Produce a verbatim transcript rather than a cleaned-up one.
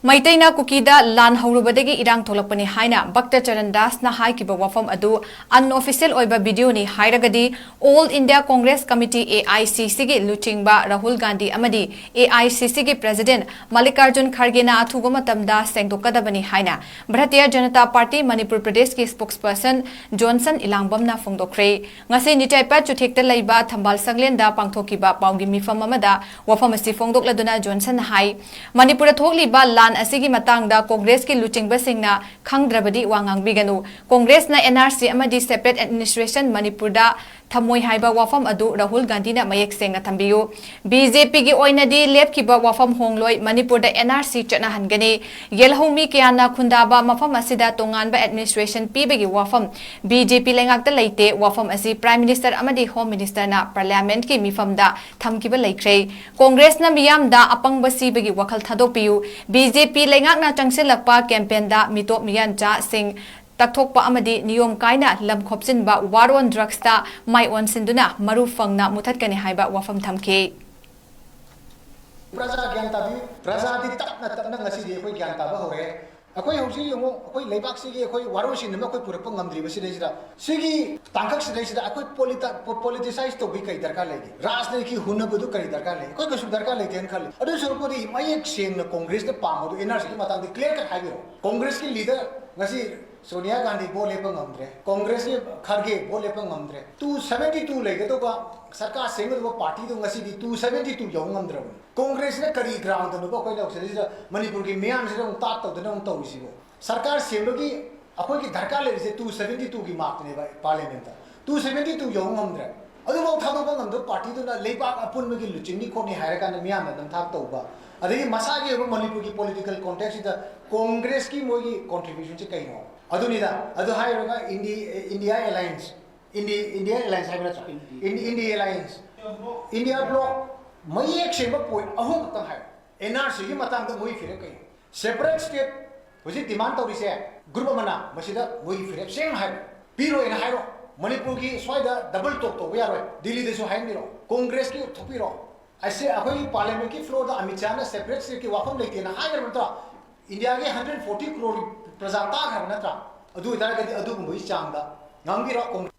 ꯃꯩꯇꯩꯅ ꯀꯨꯀꯤꯗ ꯂꯥꯟ ꯍꯧꯔꯨꯕꯗꯒꯤ ꯏꯔꯥꯡ ꯊꯣꯛꯂꯛꯄꯅꯤ ꯍꯥꯏꯅ ꯚꯛꯇ ꯆꯔꯟ ꯗꯥꯁꯅ ꯍꯥꯏꯈꯤꯕ ꯋꯥꯐꯝ ꯑꯗꯨ unofficial ꯑꯣꯏꯕ videoꯅꯤ ꯍꯥꯏꯔꯒꯗꯤ, All India Congress Committee, A I C C ꯒꯤ ꯂꯨꯆꯤꯡꯕ ꯔꯥꯍꯨꯜ ꯒꯥꯟꯙꯤ ꯑꯃꯗꯤ A I C C ꯒꯤ President ꯃꯜꯂꯤꯀꯥꯔꯖꯨꯟ ꯈꯔꯒꯦꯅ ꯑꯊꯨꯕ ꯃꯇꯝꯗ ꯁꯦꯡꯗꯣꯛꯀꯗꯕꯅꯤ ꯍꯥꯏꯅ ꯚꯥꯔꯇꯤꯌ ꯖꯅꯇꯥ ꯄꯥꯔꯇꯤ ꯃꯅꯤꯄꯨꯔ ꯄ꯭ꯔꯗꯦꯁꯀꯤ spokesperson ꯖꯣꯟꯁꯟ ꯏꯂꯥꯡꯕꯝꯅ ꯐꯣꯡꯗꯣꯛꯈ꯭ꯔꯦ꯫ ꯉꯁꯤ ꯅꯤꯆꯥꯏꯄꯥꯠ ꯆꯨꯊꯦꯛꯇ ꯂꯩꯕ ꯊꯝꯕꯥꯜ ꯁꯪꯂꯦꯟꯗ ꯄꯥꯡꯊꯣꯛꯈꯤꯕ ꯄꯥꯎꯒꯤ ꯃꯤꯐꯝ ꯑꯃꯗ ꯋꯥꯐꯝ ꯑꯁꯤ ꯐꯣꯡꯗꯣꯛꯂꯗꯨꯅ ꯖꯣꯟꯁꯟꯅ ꯍꯥꯏ, ꯃꯅꯤꯄꯨꯔꯗ ꯊꯣꯛꯂꯤꯕ ꯂꯥꯟ ꯑꯁꯤꯒꯤ ꯃꯇꯥꯡꯗ ꯀꯣꯡꯒ꯭ꯔꯦꯁꯀꯤ ꯂꯨꯆꯤꯡꯕꯁꯤꯡꯅ ꯈꯪꯗ꯭ꯔꯕꯗꯤ ꯋꯥ ꯉꯥꯡꯕꯤꯒꯅꯨ꯫ ꯀꯣꯡꯒ꯭ꯔꯦꯁꯅ N R C ꯑꯃꯗꯤ separate administration ꯃꯅꯤꯄꯨꯔꯗ ꯊꯝꯃꯣꯏ ꯍꯥꯏꯕ ꯋꯥꯐꯝ ꯑꯗꯨ ꯔꯥꯍꯨꯜ ꯒꯥꯟꯙꯤꯅ ꯃꯌꯦꯛ ꯁꯦꯡꯅ ꯊꯝꯕꯤꯌꯨ꯫ B J P ꯒꯤ ꯑꯣꯏꯅꯗꯤ ꯂꯦꯞꯈꯤꯕ ꯋꯥꯐꯝ ꯍꯣꯡꯂꯣꯏ, ꯃꯅꯤꯄꯨꯔꯗ N R C ꯆꯠꯅꯍꯟꯒꯅꯤ꯫ ꯌꯦꯜꯍꯧꯃꯤ ꯀꯌꯥꯅ ꯈꯨꯟꯗꯥꯕ ꯃꯐꯝ ꯑꯁꯤꯗ ꯇꯣꯉꯥꯟꯕ administration ꯄꯤꯕꯒꯤ ꯋꯥꯐꯝ B J P ꯂꯩꯉꯥꯛꯇ ꯂꯩꯇꯦ꯫ ꯋꯥꯐꯝ ꯑꯁꯤ Prime Minister ꯑꯃꯗꯤ Home Minister ꯅ Parliament ꯀꯤ ꯃꯤꯐꯝꯗ ꯊꯝꯈꯤꯕ ꯂꯩꯈ꯭ꯔꯦ꯫ ꯀꯣꯡꯒ꯭ꯔꯦꯁꯅ ꯃꯤꯌꯥꯝꯗ ꯑꯄꯪꯕ ꯁꯤꯕꯒꯤ ꯋꯥꯈꯜ ꯊꯥꯗꯣꯛꯄꯤꯌꯨ꯫ B J P ꯂꯩꯉꯥꯛꯅ ꯆꯪꯁꯤꯜꯂꯛꯄ campaign ꯗ ꯃꯤꯇꯣꯞ ꯃꯤꯌꯥꯟꯆꯥꯁꯤꯡ ꯇꯛꯊꯣꯛꯄ ꯑꯃꯗꯤ ꯅꯤꯌꯣꯝ ꯀꯥꯏꯅ ꯂꯝ ꯈꯣꯞꯆꯤꯟꯕ war on drugs ꯇ ꯃꯥꯏ ꯑꯣꯟꯁꯤꯟꯗꯨꯅ ꯃꯔꯨ ꯐꯪꯅ ꯃꯨꯊꯠꯀꯅꯤ ꯍꯥꯏꯕ ꯋꯥꯐꯝ ꯊꯝꯈꯤ꯫ ꯄ꯭ꯔꯖꯥ ꯒ꯭ꯌꯥꯟ ꯇꯥꯕꯤꯌꯨ꯫ ꯄ꯭ꯔꯖꯥꯗꯤ ꯇꯞꯅ ꯇꯞꯅ ꯉꯁꯤꯗꯤ ꯑꯩꯈꯣꯏ ꯒ꯭ꯌꯥꯟ ꯇꯥꯕ ꯍꯧꯔꯦ꯫ ꯑꯩꯈꯣꯏ ꯍꯧꯖꯤꯛ ꯌꯦꯡꯉꯨ, ꯑꯩꯈꯣꯏ ꯂꯩꯕꯥꯛꯁꯤꯒꯤ ꯑꯩꯈꯣꯏ ꯋꯥꯔꯣꯏꯁꯤꯟ ꯑꯃ ꯑꯩꯈꯣꯏ ꯄꯨꯔꯛꯄ ꯉꯝꯗ꯭ꯔꯤꯕꯁꯤꯗꯩꯁꯤꯗ, ꯁꯤꯒꯤ ꯇꯥꯡꯀꯛꯁꯤꯗꯩꯁꯤꯗ ꯑꯩꯈꯣꯏ ꯄꯣꯂꯤꯇ-, ꯄꯣ-, politicize ꯇꯧꯕꯒꯤ ꯀꯔꯤ ꯗꯔꯀꯥꯔ ꯂꯩꯒꯦ? ꯔꯥꯖꯅꯤꯇꯤꯒꯤ ꯍꯨꯟꯅꯕꯗꯨ ꯀꯔꯤ ꯗꯔꯀꯥꯔ ꯂꯩ? ꯑꯩꯈꯣꯏ ꯀꯩꯁꯨ ꯗꯔꯀꯥꯔ ꯂꯩꯇꯦꯅ ꯈꯜꯂꯤ꯫ ꯑꯗꯨ ꯁꯔꯨꯛꯄꯨꯗꯤ ꯃꯌꯦꯛ ꯁꯦꯡꯅ ꯀꯣꯡꯒ꯭ꯔꯦꯁꯇ ꯄꯥꯝꯕꯗꯨ N R C ꯒꯤ ꯃꯇꯥꯡꯗ clear cut ꯍꯥꯏꯕꯤꯔꯛꯑꯣ꯫ ꯀꯣꯡꯒ꯭ꯔꯦꯁꯀꯤ leader ꯉꯁꯤ ꯁꯣꯅꯤꯌꯥ ꯒꯥꯟꯙꯤ vote ꯂꯦꯞꯄ ꯉꯝꯗ꯭ꯔꯦ, ꯀꯣꯡꯒ꯭ꯔꯦꯁꯀꯤ ꯈꯔꯒꯦ vote ꯂꯦꯞꯄ ꯉꯝꯗ꯭ꯔꯦ꯫ Two seventy two ꯂꯩꯒꯗꯧꯕ, ꯁꯔꯀꯥꯔ ꯁꯦꯝꯒꯗꯧꯕ party ꯗꯨ ꯉꯁꯤꯗꯤ two seventy two ꯌꯧ ꯉꯝꯗ꯭ꯔꯕꯅꯤ꯫ ꯀꯣꯡꯒ꯭ꯔꯦꯁꯅ ꯀꯔꯤ ground ꯗꯅꯣꯕ ꯑꯩꯈꯣꯏꯅ ꯁꯤꯗꯩꯁꯤꯗ ꯃꯅꯤꯄꯨꯔꯒꯤ ꯃꯤꯌꯥꯝꯁꯤꯗ ꯑꯃꯨꯛ ꯇꯥꯠ ꯇꯧꯗꯅ ꯑꯃꯨꯛ ꯇꯧꯔꯤꯁꯤꯕꯣ? ꯁꯔꯀꯥꯔ ꯁꯦꯝꯕꯒꯤ ꯑꯩꯈꯣꯏꯒꯤ ꯗꯔꯀꯥꯔ ꯂꯩꯔꯤꯁꯦ two seventy two ꯒꯤ mark ꯇꯨꯅꯦꯕ parliament ꯇ꯫ Two seventy two ꯌꯧ ꯉꯝꯗ꯭ꯔꯦ꯫ ꯑꯗꯨꯐꯥꯎ ꯊꯥꯗꯣꯛꯄ ꯉꯝꯗꯕ party ꯗꯨꯅ ꯂꯩꯕꯥꯛ ꯑꯄꯨꯟꯕꯒꯤ ꯂꯨꯆꯤꯡꯅꯤ ꯈꯣꯠꯅꯤ ꯍꯥꯏꯔꯀꯥꯟꯗ ꯃꯤꯌꯥꯝꯅ ꯅꯝꯊꯥꯛ ꯇꯧꯕ, ꯑꯗꯒꯤ ꯃꯁꯥꯒꯤ ꯑꯣꯏꯕ ꯃꯅꯤꯄꯨꯔꯒꯤ political context ꯁꯤꯗ ꯀꯣꯡꯒ꯭ꯔꯦꯁꯀꯤ ꯃꯣꯏꯒꯤ contribution ꯁꯦ ꯀꯩꯅꯣ? ꯑꯗꯨꯅꯤꯗ, ꯑꯗꯨ ꯍꯥꯏꯔꯒ ꯏꯟꯗꯤ-, India Alliance, ꯏꯟꯗꯤ-, India Alliance ꯍꯥꯏꯕ ꯅꯠꯇ꯭ꯔꯣ? ꯏꯟꯗꯤ-, India Alliance, India Bloc, ꯃꯌꯦꯛ ꯁꯦꯡꯕ point ꯑꯍꯨꯝ ꯈꯛꯇꯪ ꯍꯥꯏꯌꯨ꯫ N R C ꯒꯤ ꯃꯇꯥꯡꯗ ꯃꯣꯏꯒꯤ ꯐꯤꯔꯦꯞ ꯀꯩꯅꯣ? Separate state ꯍꯧꯖꯤꯛ demand ꯇꯧꯔꯤꯁꯦ group ꯑꯃꯅ, ꯃꯁꯤꯗ ꯃꯣꯏꯒꯤ ꯐꯤꯔꯦꯞ ꯁꯦꯡꯅ ꯍꯥꯏꯔꯣ꯫ ꯄꯤꯔꯣꯏꯅ ꯍꯥꯏꯔꯣ꯫ ꯃꯅꯤꯄꯨꯔꯒꯤ ꯁ꯭ꯋꯥꯏꯗ double talk ꯇꯧꯕ ꯌꯥꯔꯣꯏ꯫ ꯗꯤꯜꯂꯤꯗꯁꯨ ꯍꯥꯏꯍꯟꯕꯤꯔꯣ꯫ ꯀꯣꯡꯒ꯭ꯔꯦꯁꯀꯤ ꯊꯣꯛꯄꯤꯔꯣ꯫ ꯑꯁꯤ ꯑꯩꯈꯣꯏꯒꯤ parliament ꯀꯤ floor ꯗ ꯑꯃꯤꯠ ꯁꯥꯍꯅ separate state ꯀꯤ ꯋꯥꯐꯝ ꯂꯩꯇꯦꯅ ꯍꯥꯏꯈ꯭ꯔꯕ ꯅꯠꯇ꯭ꯔꯣ? ꯏꯟꯗꯤꯌꯥꯒꯤ ꯍꯟꯗ꯭ꯔꯦꯠ ꯐꯣꯔꯇꯤ ꯀ꯭ꯔꯣꯔ ꯄ꯭ꯔꯖꯥ ꯇꯥꯈ꯭ꯔꯕ ꯅꯠꯇ꯭ꯔꯥ? ꯑꯗꯨ ꯑꯣꯏꯇꯥꯔꯒꯗꯤ ꯑꯗꯨꯒꯨꯝꯕꯒꯤ ꯆꯥꯡꯗ ꯉꯥꯡꯕꯤꯔꯣ꯫